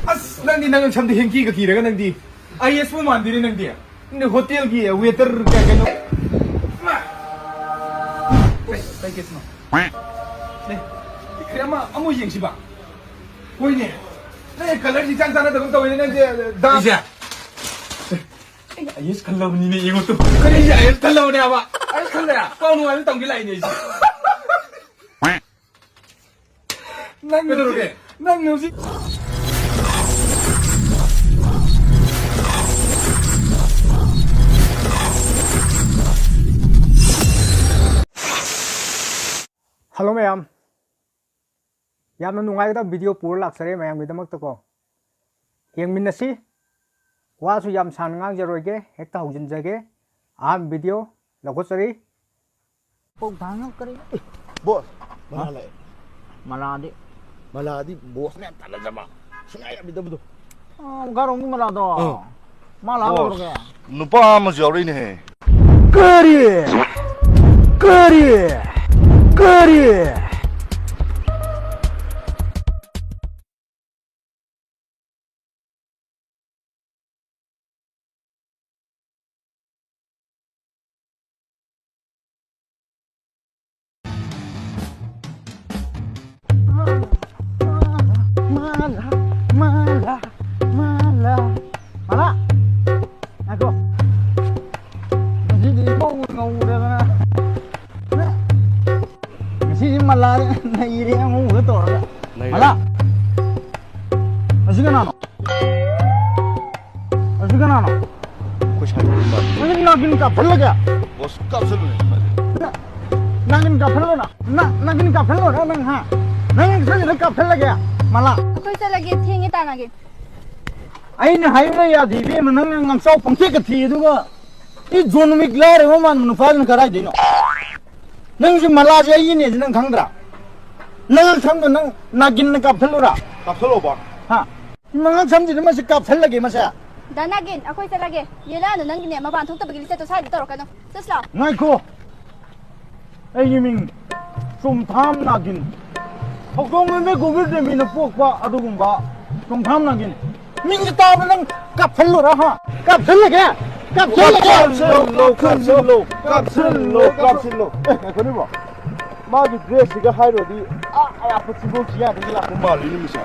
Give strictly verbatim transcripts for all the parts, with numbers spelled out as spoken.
ꯑꯁ, ꯅꯪꯗꯤ ꯅꯪ ꯁꯝꯗꯤ ꯍꯦꯡꯀꯤꯒ ꯀꯤꯔꯒ ꯅꯪꯗꯤ꯫ ꯑꯥꯏ ꯑꯦꯁ ꯄꯨ ꯃꯥꯟꯗꯦꯅꯦ ꯅꯪꯗꯤ꯫ ꯅꯪꯗꯤ ꯍꯣꯇꯦꯜꯒꯤ ꯋꯦꯇꯔ ꯀꯌꯥ ꯀꯩꯅꯣ꯫ ꯀꯩ, ꯀꯩ ꯀꯦꯁꯅꯣ? ꯑꯦ, ꯀꯩ ꯑꯃ, ꯑꯃ ꯌꯦꯡꯁꯤꯕ꯫ ꯍꯣꯏꯅꯦ꯫ ꯅꯪ ꯀꯂꯔꯁꯤ ꯏꯆꯥꯟ ꯆꯥꯟꯅꯗꯕ ꯑꯃ ꯇꯧꯋꯤꯅꯦ ꯅꯪꯁꯦ, ꯗꯥ꯫ ꯑꯩꯁꯦ? ꯑꯩ ꯑꯥꯏ ꯑꯦꯁ ꯈꯜꯂꯕꯅꯤꯅꯦ, ꯌꯦꯡꯉꯣ ꯇꯨ꯫ ꯀꯔꯤ? ꯑꯩꯁꯦ ꯑꯥꯏ ꯑꯦꯁ ꯈꯜꯂꯕꯅꯦ ꯍꯥꯏꯕ꯫ ꯑꯥꯏ ꯑꯦꯁ ꯈꯜꯂꯦ? ꯄꯥꯎ ꯅꯨꯡꯉꯥꯏꯕ ꯇꯝꯒꯦ ꯂꯥꯛꯏꯅꯦ ꯑꯩꯁꯦ꯫ ꯅꯪ ꯀꯩꯗꯧꯔꯒꯦ? ꯅꯪ ꯍꯧꯖꯤꯛ Hello ꯃꯌꯥꯝ, ꯌꯥꯝꯅ ꯅꯨꯡꯉꯥꯏꯒꯗꯕ video ꯄꯨꯔ ꯂꯥꯛꯆꯔꯦ ꯃꯌꯥꯝꯒꯤꯗꯃꯛꯇꯀꯣ꯫ ꯌꯦꯡꯃꯤꯟꯅꯁꯤ꯫ ꯋꯥꯁꯨ ꯌꯥꯝ ꯁꯥꯡꯅ ꯉꯥꯡꯖꯔꯣꯏꯒꯦ, ꯍꯦꯛꯇ ꯍꯧꯖꯤꯟꯖꯒꯦ꯫ ꯑꯍꯥꯟꯕ video ꯂꯧꯈꯠꯆꯔꯤ꯫ ꯄꯧ ꯊꯥꯡꯅ ꯀꯔꯤ? ꯕꯣꯁ, ꯃꯅꯥ ꯍꯥ? ꯂꯥꯛꯑꯦ꯫ ꯃꯅꯥꯗꯤ? ꯃꯅꯥꯗꯤ ꯕꯣꯁꯅ ꯌꯥꯝ ꯇꯥꯟꯅꯖꯕ꯫ ꯁꯨꯡꯌꯥ ꯌꯥꯕꯤꯗꯕꯗꯣ꯫ ꯑꯥ, ꯒꯥꯔꯣꯡꯒꯤ ꯃꯅꯥꯗꯣ? ꯑꯥ꯫ ꯃꯥ ꯂꯥꯛꯑ ꯕꯣꯁ, ꯂꯧꯔꯒꯦ꯫ ꯅꯨꯄꯥ ꯑꯃꯁꯨ ꯌꯥꯎꯔꯛꯏꯅꯦꯍꯦ꯫ ꯀꯔꯤ? ꯀꯔꯤ? ꯀꯔꯤ? ꯃꯥꯂꯥ, ꯃꯥꯂꯥ, ꯃꯥꯂꯥ꯫ ꯃꯥꯂꯥ! ꯉꯥꯏꯈꯣ꯫ ꯉꯁꯤꯗꯤ ꯏꯃꯧ ꯉꯧꯔꯦꯗꯅ꯫ ꯉꯁꯤꯗꯤ ꯃꯂꯥ ꯅꯩꯔꯦ ꯑꯉꯧꯕꯒ ꯇꯧꯔꯒ꯫ ꯅꯩꯔꯦ꯫ ꯃꯂꯥ! ꯑꯁꯤ ꯀꯅꯥꯅꯣ? ꯑꯁꯤ ꯀꯅꯥꯅꯣ? ꯑꯩꯈꯣꯏ ꯁꯥꯏ ꯃꯔꯨꯝ ꯃꯥꯜꯂꯦ꯫ ꯅꯪ ꯅꯥꯒꯤꯟ ꯀꯥꯞꯍꯜꯂꯒꯦ? ꯕꯣꯁ, ꯀꯥꯞꯁꯜꯂꯨꯅꯦ꯫ ꯅꯥꯒꯤꯟ ꯀꯥꯞꯍꯜꯂꯣꯅ꯫ ꯅ-, ꯅꯥꯒꯤꯟ ꯀꯥꯞꯍꯜꯂꯣꯅ ꯅꯪ, ꯍꯥ? ꯅꯪ ꯁꯣꯏꯗꯅ ꯀꯥꯞꯍꯜꯂꯒꯦ, ꯃꯂꯥ꯫ ꯑꯩꯈꯣꯏ ꯆꯠꯂꯒꯦ, ꯊꯦꯡꯉꯦ ꯇꯥꯅꯒꯦ꯫ ꯑꯩꯅ ꯍꯥꯏꯕ ꯌꯥꯗꯦ, ꯏꯕꯦꯝꯃ, ꯅꯪꯅ ꯉꯥꯡꯆꯥꯎ ꯄꯪꯊꯦꯛꯀ ꯊꯦꯛꯑꯦ, ꯑꯗꯨꯒ ꯏ ꯖꯣꯟ ꯋꯤꯛ ꯂꯥꯏꯔꯕ ꯃꯥꯟꯕ ꯅꯨꯄꯥꯗꯨꯅ ꯀꯗꯥꯏꯗꯩꯅꯣ? ꯅꯪꯁꯨ ꯃꯂꯥꯁꯦ ꯑꯩꯒꯤꯅꯦꯁꯦ ꯅꯪ ꯈꯪꯗ꯭ꯔꯥ? ꯅꯪ ꯈꯪꯗ꯭ꯔꯣ? ꯅꯪ ꯅꯥꯒꯤꯟꯅ ꯀꯥꯞꯊꯠꯂꯨꯔꯥ? ꯀꯥꯞꯊꯠꯂꯣꯕ꯫ ꯍꯥ? ꯃꯉꯛ ꯁꯝꯁꯤꯗ ꯃꯁꯤ ꯀꯥꯞꯊꯠꯂꯒꯦ ꯃꯁꯦ꯫ ꯗꯥ ꯅꯥꯒꯤꯟ, ꯑꯩꯈꯣꯏ ꯆꯠꯂꯒꯦ꯫ ꯌꯦꯂꯥꯅ ꯅꯪꯒꯤꯅꯦ ꯃꯄꯥꯟ ꯊꯣꯛꯇꯕꯒꯤ ꯂꯤꯆꯠꯇꯣ ꯁ꯭ꯋꯥꯏꯗ ꯇꯧꯔꯛꯀꯅꯨ꯫ ꯆꯠꯁꯤ ꯂꯥꯎ꯫ ꯉꯥꯏꯈꯣ꯫ ꯑꯩꯒꯤ ꯃꯤꯡ ꯆꯨꯝꯊꯥꯝ ꯅꯥꯒꯤꯟ꯫ ꯊꯧꯗꯣꯡ ꯂꯝꯕꯤ ꯒꯣꯕꯤꯟꯗꯦꯕꯤꯅ ꯄꯣꯛꯄ ꯑꯗꯨꯒꯨꯝꯕ ꯅꯣꯡꯊꯥꯝ ꯅꯥꯡꯒꯤꯟ꯫ ꯃꯤꯡꯁꯦ ꯇꯥꯕꯗ ꯅꯪ ꯀꯥꯞꯁꯜꯂꯨꯔꯥ, ꯍꯥ? ꯀꯥꯞꯁꯜꯂꯒꯦ? ꯀꯥꯞꯁꯜꯂꯒꯦ? ꯀꯥꯞꯁꯤꯜꯂꯣ, ꯀꯥꯞꯁꯤꯜꯂꯣ, ꯀꯥꯞꯁꯤꯜꯂꯣ, ꯀꯥꯞꯁꯤꯜꯂꯣ꯫ ꯑꯦ, ꯉꯥꯏꯈꯣꯅꯦ ꯕ꯭ꯔꯣ꯫ ꯃꯥꯒꯤ ꯗ꯭ꯔꯦꯁꯁꯤꯒ ꯍꯥꯏꯔꯨꯔꯗꯤ ꯑꯥ ꯑꯔꯥꯞꯄ ꯆꯤꯡꯗꯣꯟ ꯆꯤꯡꯌꯥꯗꯒꯤ ꯂꯥꯛꯄ ꯃꯥꯜꯂꯤꯅꯦ ꯃꯤꯁꯦ꯫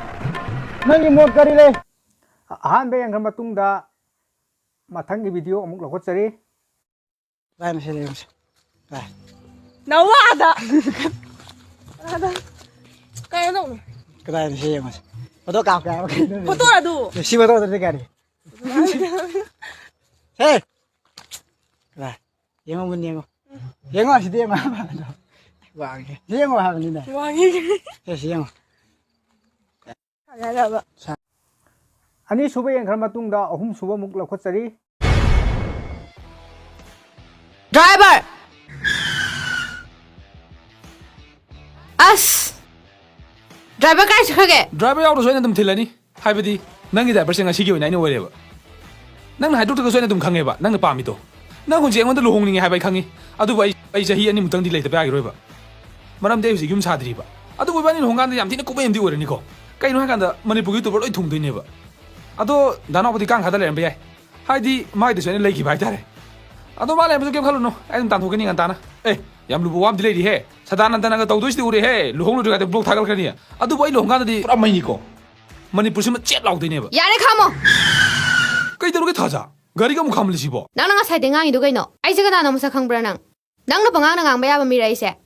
ꯅꯪꯒꯤ ꯃꯣꯠ ꯀꯔꯤ ꯂꯩ? ꯑꯍꯥꯟꯕ ꯌꯦꯡꯈ꯭ꯔ ꯃꯇꯨꯡꯗ ꯃꯊꯪꯒꯤ ꯚꯤꯗꯤꯑꯣ ꯑꯃꯨꯛ ꯂꯧꯈꯠꯆꯔꯤ꯫ ꯀꯗꯥꯏꯅꯣ ꯁꯤꯗ ꯌꯦꯡꯉꯨꯁꯦ꯫ ꯀꯗꯥꯏ? ꯅꯋꯥꯗ! ꯑꯗ ꯀꯩꯅꯣ ꯇꯧꯅꯨ꯫ ꯀꯗꯥꯏꯅꯣ ꯁꯤ ꯌꯦꯡꯉꯨꯁꯦ꯫ ꯐꯣꯇꯣ ꯀꯥꯞꯀꯦ ꯍꯥꯏꯕ ꯀꯩꯅꯣ? ꯐꯣꯇꯣ ꯑꯗꯨ꯫ ꯁꯤ ꯐꯣꯇꯣꯗꯗꯤ ꯀꯔꯤ? ꯍꯦ! ꯀꯗꯥꯏ? ꯌꯦꯡꯉꯣ, ꯃꯨꯟꯅ ꯌꯦꯡꯉꯣ꯫ ꯌꯦꯡꯉꯣ, ꯑꯁꯤꯗ ꯌꯦꯡꯉꯣ꯫ ꯋꯥꯡꯉꯦ꯫ ꯁꯤ ꯌꯦꯡꯉꯣ ꯍꯥꯏꯕꯅꯤꯅꯦ꯫ ꯋꯥꯡꯉꯦ꯫ ꯁꯦ, ꯁꯤ ꯌꯦꯡꯉꯣ꯫ ꯌꯥꯔꯕ꯫ ꯑꯅꯤꯁꯨꯕ ꯌꯦꯡꯈ꯭ꯔ ꯃꯇꯨꯡꯗ ꯑꯍꯨꯝꯁꯨꯕ ꯑꯃꯨꯛ ꯂꯧꯈꯠꯆꯔꯤ꯫ ꯗ꯭ꯔꯥꯏꯚꯔ! ꯑꯁ! ꯗ꯭ꯔꯥꯏꯚꯔ ꯀꯥꯏ ꯆꯠꯈ꯭ꯔꯒꯦ? ꯗ꯭ꯔꯥꯏꯚꯔ ꯌꯥꯎꯗ꯭ꯔꯁꯨ ꯑꯩꯅ ꯑꯗꯨꯝ ꯊꯤꯜꯂꯅꯤ꯫ ꯍꯥꯏꯕꯗꯤ, ꯅꯪꯒꯤ ꯗ꯭ꯔꯥꯏꯚꯔꯁꯦ ꯉꯁꯤꯒꯤ ꯑꯣꯏꯅ ꯑꯩꯅ ꯑꯣꯏꯔꯦꯕ꯫ ꯅꯪꯅ ꯍꯥꯏꯗꯣꯛꯇ꯭ꯔꯒꯁꯨ ꯑꯩꯅ ꯑꯗꯨꯝ ꯈꯪꯉꯦꯕ, ꯅꯪꯅ ꯄꯥꯝꯃꯤꯗꯣ꯫ ꯅꯪ ꯍꯧꯖꯤꯛ ꯑꯩꯉꯣꯟꯗ ꯂꯨꯍꯣꯡꯅꯤꯡꯉꯦ ꯍꯥꯏꯕ ꯑꯩ ꯈꯪꯉꯤ꯫ ꯑꯗꯨꯕꯨ ꯑꯩ, ꯑꯩ ꯆꯍꯤ ꯑꯅꯤꯃꯨꯛꯇꯪꯗꯤ ꯂꯩꯇꯕ ꯌꯥꯈꯤꯔꯣꯏꯕ꯫ ꯃꯔꯝꯗꯤ ꯑꯩ ꯍꯧꯖꯤꯛ ꯌꯨꯝ ꯁꯥꯗ꯭ꯔꯤꯕ꯫ ꯑꯗꯨꯕꯨ ꯏꯕꯥꯅꯤ ꯂꯨꯍꯣꯡꯀꯥꯟꯗ ꯌꯥꯝ ꯊꯤꯅ ꯀꯨꯞꯄꯩ ꯑꯃꯗꯤ ꯑꯣꯏꯔꯅꯤꯀꯣ꯫ ꯀꯩꯅꯣ ꯍꯥꯏꯀꯥꯟꯗ, ꯃꯅꯤꯄꯨꯔꯒꯤ YouTuber ꯂꯣꯏ ꯊꯨꯡꯗꯣꯏꯅꯦꯕ꯫ ꯑꯗꯣ ꯗꯥ ꯅꯥꯎꯕꯗꯤ ꯀꯥꯡ ꯈꯥꯗ ꯂꯩꯔꯝꯕ ꯌꯥꯏ꯫ ꯍꯥꯏꯗꯤ, ꯃꯥꯏꯗꯁꯨ ꯑꯩꯅ ꯂꯩꯈꯤꯕ ꯍꯥꯏꯇꯥꯔꯦ꯫ ꯑꯗꯣ ꯃꯥ ꯂꯩꯔꯝꯕꯁꯨ ꯀꯩꯝ ꯈꯜꯂꯨꯅꯨ, ꯑꯩ ꯑꯗꯨꯝ ꯇꯥꯟꯊꯣꯛꯀꯅꯤ ꯉꯟꯇꯥꯅ꯫ ꯑꯦ, ꯌꯥꯝ ꯂꯨꯕ ꯋꯥ ꯑꯃꯗꯤ ꯂꯩꯔꯤꯍꯦ꯫ ꯁꯗꯥꯅꯟꯗꯅꯒ ꯇꯧꯗꯣꯏꯁꯤꯗꯤ ꯎꯔꯦꯍꯦ, ꯂꯨꯍꯣꯡ ꯂꯣꯏꯗ꯭ꯔꯤꯉꯩꯗ vlog ꯊꯥꯒꯠꯂꯛꯀꯅꯤ꯫ ꯑꯗꯨꯕꯨ ꯑꯩ ꯂꯨꯍꯣꯡꯀꯥꯟꯗꯗꯤ ꯄꯨꯔꯥ ꯃꯩꯅꯤꯀꯣ꯫ ꯃꯅꯤꯄꯨꯔꯁꯤꯃ ꯆꯦꯠ ꯂꯥꯎꯗꯣꯏꯅꯦꯕ꯫ ꯌꯥꯔꯦ, ꯈꯥꯝꯃꯣ! ꯀꯩꯗꯧꯔꯒꯦ ꯊꯥꯖ? ꯒꯥꯔꯤꯒ ꯑꯃꯨꯛ ꯈꯥꯝꯂꯤꯁꯤꯕꯣ? ꯅꯪꯅ ꯉꯁꯥꯏꯗꯩ ꯉꯥꯡꯉꯤꯗꯣ ꯀꯩꯅꯣ? ꯑꯩꯁꯦ ꯀꯅꯥꯅꯣ ꯃꯁꯛ ꯈꯪꯕ꯭ꯔꯥ ꯅꯪ? ꯅꯪꯅ ꯄꯉꯥꯡꯅ ꯉꯥꯡꯕ ꯌꯥꯕ ꯃꯤꯔ ꯑꯩꯁꯦ?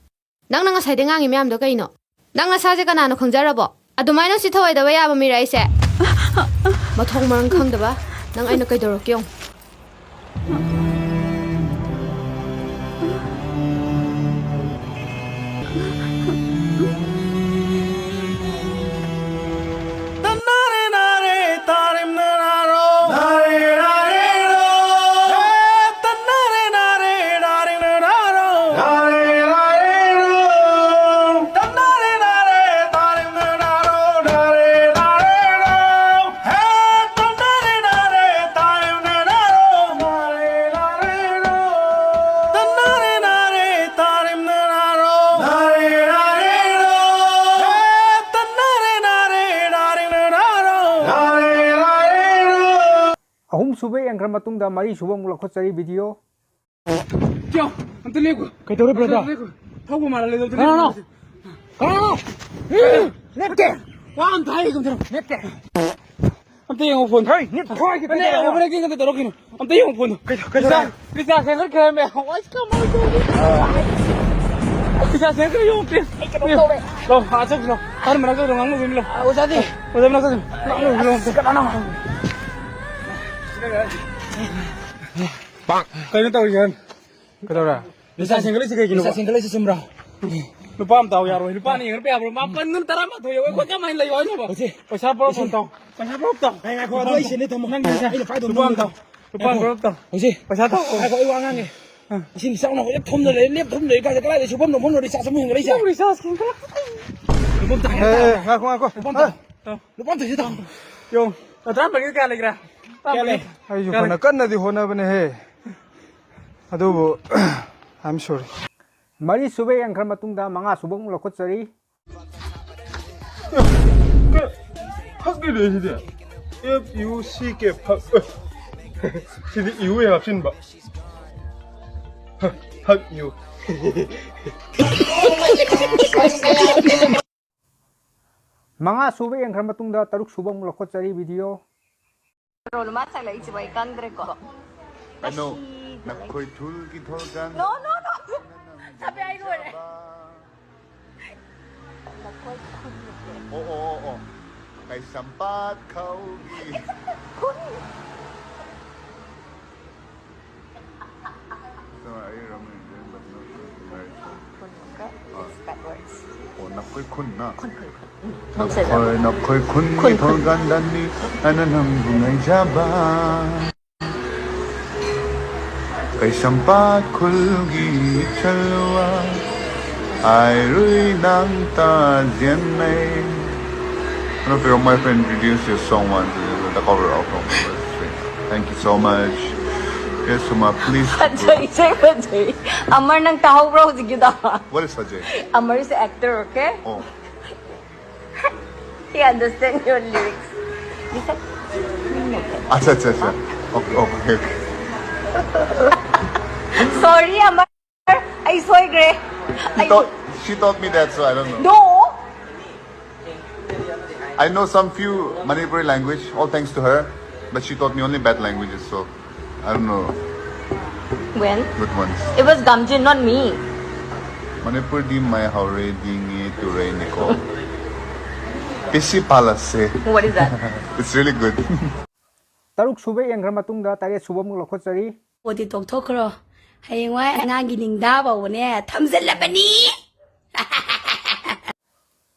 ꯅꯪꯅ ꯉꯁꯥꯏꯗꯩ ꯉꯥꯡꯉꯤ ꯃꯌꯥꯝꯗꯣ ꯀꯩꯅꯣ? ꯅꯪ ꯅꯁꯥꯁꯦ ꯀꯅꯥꯅꯣ ꯈꯪꯖꯔꯕꯣ? ꯑꯗꯨꯃꯥꯏꯅ ꯎꯁꯤꯠ ꯊꯑꯣꯏꯗꯕ ꯌꯥꯕ ꯃꯤꯔ ꯑꯩꯁꯦ? ꯃꯊꯣꯡ ꯃꯔꯝ ꯈꯪꯗꯕ, ꯅꯪ ꯑꯩꯅ ꯀꯩꯗꯧꯔꯛꯀꯦ ꯌꯦꯡꯉꯨ꯫ ꯁꯨꯕ ꯌꯦꯡꯈ꯭ꯔ ꯃꯇꯨꯡꯗ ꯃꯔꯤ ꯁꯨꯕ ꯑꯃꯨꯛ ꯂꯧꯈꯠꯆꯔꯤ ꯚꯤꯗꯤꯑꯣ꯫ ꯆꯣ, ꯑꯝꯇ ꯂꯦꯞꯈꯣ꯫ ꯀꯩꯗꯧꯔꯦ, brother? ꯑꯝꯇ ꯂꯦꯞꯈꯣ꯫ ꯊꯧꯕ ꯃꯥꯜꯂꯦ, ꯑꯝꯇ ꯀꯅꯥꯅꯣ? ꯂꯦꯞꯈꯣ꯫ ꯀꯅꯥꯅꯣ? ꯅꯠꯇꯦ꯫ ꯋꯥ ꯑꯝꯇ ꯍꯥꯏꯒꯦ, ꯑꯝꯇ ꯂꯦꯞꯈꯣ꯫ ꯅꯠꯇꯦ꯫ ꯑꯝꯇ ꯌꯦꯡꯉꯣ phone꯫ ꯍꯩ, ꯅꯠ ꯊꯋꯥꯏ ꯈꯤꯇꯪ ꯅꯠꯇꯦ, ꯌꯦꯡꯉꯣ꯫ Overacting ꯑꯝꯇ ꯇꯧꯔꯛꯈꯤꯅꯨ꯫ ꯑꯝꯇ ꯌꯦꯡꯉꯣ phoneꯗꯣ꯫ ꯀꯩꯗꯧ-, ꯀꯩꯗꯧꯔꯦ? Recharge, recharge ꯍꯦꯟꯒꯠꯈ꯭ꯔꯦ ꯍꯥꯏꯔꯝꯃꯦ꯫ ꯋꯥꯏ ꯀꯃꯥꯏ ꯇꯧꯅꯤ? Recharge ꯍꯦꯟꯒꯠꯈ꯭ꯔꯦ ꯌꯦꯡꯉꯣ, please꯫ ꯑꯩ ꯀꯩꯅꯣꯝ ꯇꯧꯔꯦ꯫ ꯂꯥꯎ, ꯑꯥ, ꯆꯠꯈ꯭ꯔꯣ꯫ ꯑꯍꯟ ꯃꯅꯥꯛꯇ ꯉꯥꯡꯅꯕ ꯂꯥꯎ꯫ ꯑꯥ, ꯑꯣꯖꯥꯗꯤ? ꯑꯣꯖꯥ ꯃꯅꯥꯛꯇ ꯆꯠꯈ꯭ꯔꯣ꯫ ꯉꯥꯡꯅꯕ ꯂꯥꯎ꯫ ꯀꯅꯥꯅꯣ? ꯀꯩꯅꯣ ꯇꯧꯔꯤꯁꯦ? ꯀꯩꯗꯧꯔꯦ? Recharge ꯍꯦꯟꯒꯠꯂꯛꯏꯁꯦ ꯀꯩꯒꯤꯅꯣ? Recharge ꯍꯦꯟꯒꯠꯂꯛꯏꯁꯦ ꯆꯨꯝꯕ꯭ꯔꯣ? ꯂꯨꯄꯥ ꯑꯝꯇ ꯌꯥꯔꯣꯏ꯫ ꯂꯨꯄꯥ ꯑꯅꯤ ꯍꯦꯟꯒꯠꯄ ꯌꯥꯕ꯭ꯔꯣ? ꯃꯥꯄꯟꯗꯨꯅ ꯇꯔꯥꯃꯥꯊꯣꯏ ꯌꯧꯋꯦ꯫ ꯑꯩꯈꯣꯏ ꯀꯃꯥꯏꯅ ꯂꯩꯌꯣ ꯍꯥꯏꯅꯣꯕ? ꯍꯧꯖꯤꯛ꯫ ꯄꯩꯁꯥ ꯄꯨꯔꯛꯑꯣ, ꯍꯧꯖꯤꯛ꯫ ꯇꯥꯎ꯫ ꯄꯩꯁꯥ ꯄꯨꯔꯛꯑꯣ, ꯇꯥꯎ꯫ ꯉꯥꯏ, ꯉꯥꯏꯈꯣ, ꯑꯗꯨ ꯑꯩ ꯁꯤꯟꯅꯤ ꯊꯝꯃꯣ꯫ ꯅꯪꯒꯤ ꯄꯩꯁꯥ꯫ ꯑꯩꯅ ꯄꯥꯏꯗꯧ ꯂꯨꯄꯥ ꯑꯃ ꯅꯪꯒꯤ ꯇꯥꯎ꯫ ꯂꯨꯄꯥ ꯑꯃ ꯄꯨꯔꯛꯑꯣ, ꯇꯥꯎ꯫ ꯍꯧꯖꯤꯛ꯫ ꯄꯩꯁꯥ ꯇꯥꯎ꯫ ꯉꯥꯏꯈꯣ, ꯑꯩ ꯋꯥ ꯉꯥꯡꯒꯦ꯫ ꯑꯥ꯫ ꯏꯁꯤꯡ ꯏꯆꯥꯎꯅ ꯍꯧꯖꯤꯛ ꯊꯨꯝꯗ ꯂꯩ, ꯂꯦꯞ ꯊꯨꯝꯗ ꯂꯩ, ꯀꯥꯏꯗ, ꯀꯗꯥꯏꯗ ꯁꯨꯐꯝ ꯅꯣꯝꯐꯝꯅꯣ? Recharge ꯑꯃꯨꯛ ꯍꯦꯟꯒꯠꯂꯛꯏꯁꯦ꯫ ꯅꯪ recharge ꯍꯦꯟꯒꯠꯂꯛꯄ꯫ ꯂꯨꯄꯥ ꯑꯝꯇ ꯑꯦ, ꯍꯦꯟꯒꯠꯂꯛꯑꯣ꯫ ꯑꯦ, ꯉꯥꯏꯈꯣ, ꯉꯥꯏꯈꯣ꯫ ꯂꯨꯄꯥ ꯑꯝꯇ꯫ ꯑꯦ꯫ ꯇꯥꯎ꯫ ꯂꯨꯄꯥ ꯑꯝꯇ ꯁꯤꯗ ꯇꯥꯎ꯫ ꯌꯣ꯫ ꯇꯔꯥꯃꯔꯤꯒꯤ ꯀꯌꯥ ꯂꯩꯒ꯭ꯔꯦ? ꯀꯌꯥ ꯂꯩ? ꯑꯩꯁꯨ ꯀꯌꯥ ꯂꯩ? ꯐꯅ ꯀꯟꯅꯗꯤ ꯍꯣꯠꯅꯕꯅꯦꯍꯦ꯫ ꯑꯗꯨꯕꯨ, I'm sorry꯫ ꯃꯔꯤ ꯁꯨꯕ ꯌꯦꯡꯈ꯭ꯔ ꯃꯇꯨꯡꯗ ꯃꯉꯥ ꯁꯨꯕ ꯑꯃꯨꯛ ꯂꯧꯈꯠꯆꯔꯤ꯫ ꯐꯛꯅꯤꯅꯦ ꯁꯤꯗꯤ꯫ F U C K, ꯐꯛ꯫ ꯁꯤꯗꯤ U ꯍꯦꯛ ꯍꯥꯞꯆꯤꯟꯕ꯫ ꯐꯛ U꯫ ꯃꯉꯥ ꯁꯨꯕ ꯌꯦꯡꯈ꯭ꯔ ꯃꯇꯨꯡꯗ ꯇꯔꯨꯛ ꯁꯨꯕ ꯑꯃꯨꯛ ꯂꯧꯈꯠꯆꯔꯤ ꯚꯤꯗꯤꯑꯣ꯫ ꯔꯣꯜ ꯃꯥ ꯆꯠꯂꯛꯏꯁꯤꯕꯨ ꯑꯩ ꯈꯪꯗ꯭ꯔꯦꯀꯣ꯫ ꯀꯩꯅꯣ, ꯉꯁꯤꯗꯤ ꯅꯈꯣꯏ ꯊꯨꯜꯒꯤ ꯊꯣꯜꯒꯥꯟ꯫ No, no, no. ꯆꯠꯄ ꯌꯥꯏ, ꯂꯣꯏꯔꯦ꯫ ꯅꯈꯣꯏ ꯈꯨꯟ ꯅꯠꯇꯦ꯫ ꯑꯣ, ꯑꯣ, ꯑꯣ, ꯑꯣ꯫ ꯀꯩꯁꯥꯝꯄꯥꯠ ꯈꯧꯒꯤ꯫ ꯈꯨꯟ꯫ No, I remember, but not very well. ꯈꯨꯟ ꯑꯃꯨꯛꯀ, ꯑꯥ꯫ It's backwards. ꯑꯣ, ꯅꯈꯣꯏ ꯈꯨꯟꯅ? ꯈꯨꯟ, ꯈꯨꯟ, ꯈꯨꯟ꯫ ꯎꯝ꯫ ꯅꯈꯣꯏ, ꯅꯈꯣꯏ ꯈꯨꯟꯒꯤ ꯈꯨꯟ, ꯈꯨꯟ꯫ ꯊꯣꯜꯒꯥꯟꯗꯅꯤ ꯑꯩꯅ ꯅꯪꯕꯨ ꯉꯥꯏꯖꯕ꯫ ꯀꯩꯁꯥꯝꯄꯥꯠ ꯈꯨꯜꯒꯤ ꯏꯆꯜꯋꯥ ꯍꯥꯏꯔꯨꯏ ꯅꯪ ꯇꯥꯖꯦꯟꯅꯩ꯫ One of your my friend introduced your song once, the cover of Thank you so much. Yes, Suma, please. ꯐꯖꯩ, ꯏꯁꯩ ꯐꯖꯩ꯫ ꯑꯃꯔ, ꯅꯪ ꯇꯥꯍꯧꯕ꯭ꯔꯣ ꯍꯧꯖꯤꯛꯀꯤꯗꯣ? What is ꯐꯖꯩ? ꯑꯃꯔ is an actor, okay? ꯑꯣ꯫ He understand your lyrics. Listen. ꯑꯠꯆꯥ, ꯑꯠꯆꯥ, ꯑꯠꯆꯥ꯫ Okay, okay. Sorry, ꯑꯃꯔ, ꯑꯩ ꯁꯣꯏꯈ꯭ꯔꯦ꯫ She taught, she taught me that, so I don't know. No. I know some few Manipuri language, all thanks to her, but she taught me only bad languages, so I don't know When? which ones. It was Gamjin, not me. Manipur di mai haure dingi ture niko. Pisi palase. What is that? It's really good. ꯇꯔꯨꯛ ꯁꯨꯕ ꯌꯦꯡꯈ꯭ꯔ ꯃꯇꯨꯡꯗ ꯇꯔꯦꯠ ꯁꯨꯕ ꯑꯃꯨꯛ ꯂꯧꯈꯠꯆꯔꯤ꯫ ꯄꯣꯠꯇꯤ ꯇꯣꯛꯊꯣꯛꯈ꯭ꯔꯣ꯫ ꯍꯌꯦꯡꯋꯥꯏ ꯑꯉꯥꯡꯒꯤ ꯅꯤꯡꯗꯥ ꯐꯥꯎꯕꯅꯦ ꯊꯝꯖꯤꯜꯂꯕꯅꯤ꯫